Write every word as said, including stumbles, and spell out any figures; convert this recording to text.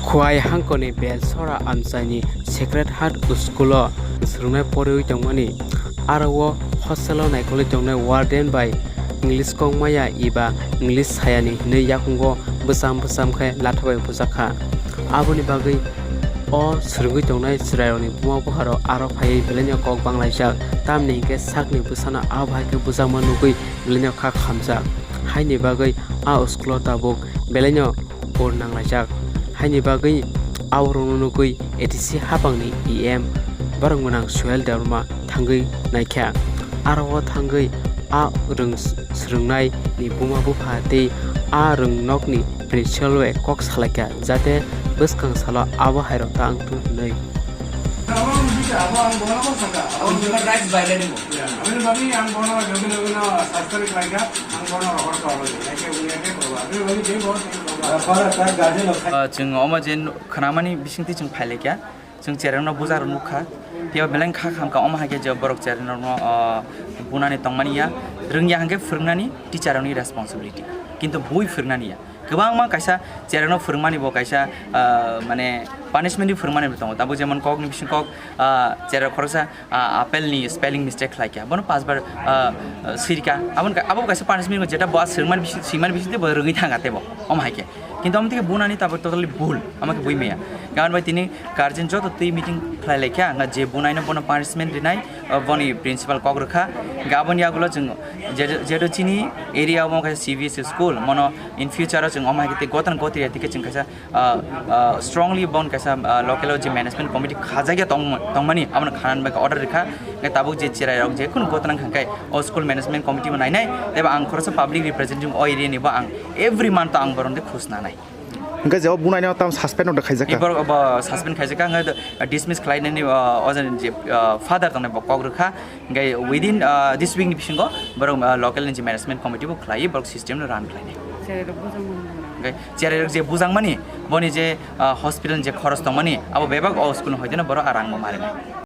Khowai hangkoni Belsora amchaini Sacred Heart School-o swrwngnai poriwi tongmani. Aro o hostel-o naikolwi tongnai warden bai English kok maya eba English sayani hinwi yakungo bwcham bwcham khe latha bai bujakha. Aboni bagwi o swrwngwi tongnai chwrairokni buma bupharok aro phaiwi belaino kok banglaijak, tamni hinkhe sakni bwsano abo hai khe bujakma nugwi belaino kha khamjak. Haini bagwi a school-o tabuk belaino ur nanglaijak. Haini bagwi aborokno nugwi A D C hapangni E M borok gwnang Suhel Debbarma thangwi naikha. Aro o thangwi a rwng swrwngnai ni buma bupha tei a rwng nokni principal bai kok salaikha, jate bwskang salo abo hairok ta wngthung hwnwi. Human rights violate. Ang bono jogi jogi no sastori khlaijak, ang bono rohor ko abo ni. Like, we are dead, baba. Aboni bagwi je bono Ah, chwng omo je nu-, khnamani bisingtwi chwng phailaikha, chwng cherairokno bujarok nukha, phiya belai kha khamkha, omo hai khe je borok cherairokno, ah, bunani tongmani ya, rwngya hwnkhe phwrwngnani teacherrokni responsibility, kintu bui phwrwngnani ya. Kwbangma kaisa cherairokno phwrwngmani bo kaisa, ah, mane punishment-wi phwrwngmani bo tongo, tabuk jemon kokni bising kok, ah, cherai khoroksa, ah, apple ni spelling mistake khlai kha, bono pas bar, ah, ah, sirka, aboni ka-, abo kaisa punishment, jeta bo swrwngmani bisi-, swimani bisingtwi bo rwgwi thangkha teibo, omo hai khe. Kintu omo thikhe bunani tabuk totally bhul, omo khe bui maya. Gabon bai tini guardian joto twi meeting khlai lai kha, hwnka je bunaino bono punishment rinai, ah, boni principal kok rwkha. Hwnka aboni yagulo chwng je-, jeto chini area omo kaisa C B S E school, mono in future o chwng omo hai khe tei gotan gotri ya thikhe chwng kaisa ah, ah, strongly bon kaisa, ah, local o je management committee khajakya tong-, tongmani, abono khanani bagwi order rikha. Hwnkhe tabuk je cherairok je kunu gotnang kha khe o school management committee bo nainai, tei bo ang khoroksa public representative o area ni bo ang every month o ang bohrok de khus nanai. Hwnkhe je o bunaino tamo suspend order khaijak kha? Borok bo suspend khaijak kha, hwnkhe dismiss khlainani, ah, o je, ah, father tongnai bo kok rwkha. Hingke within, ah, this week ni bisingo borok, ah, local ni je management committee bo khlai, borok system no run khlainai. Cherai rok bujang mani. Hingke cherai rok je bujang mani, boni je, ah, hospital ni je khoros tong mani, abo bebak o school ni hoite no borok a rang bo ma rinai.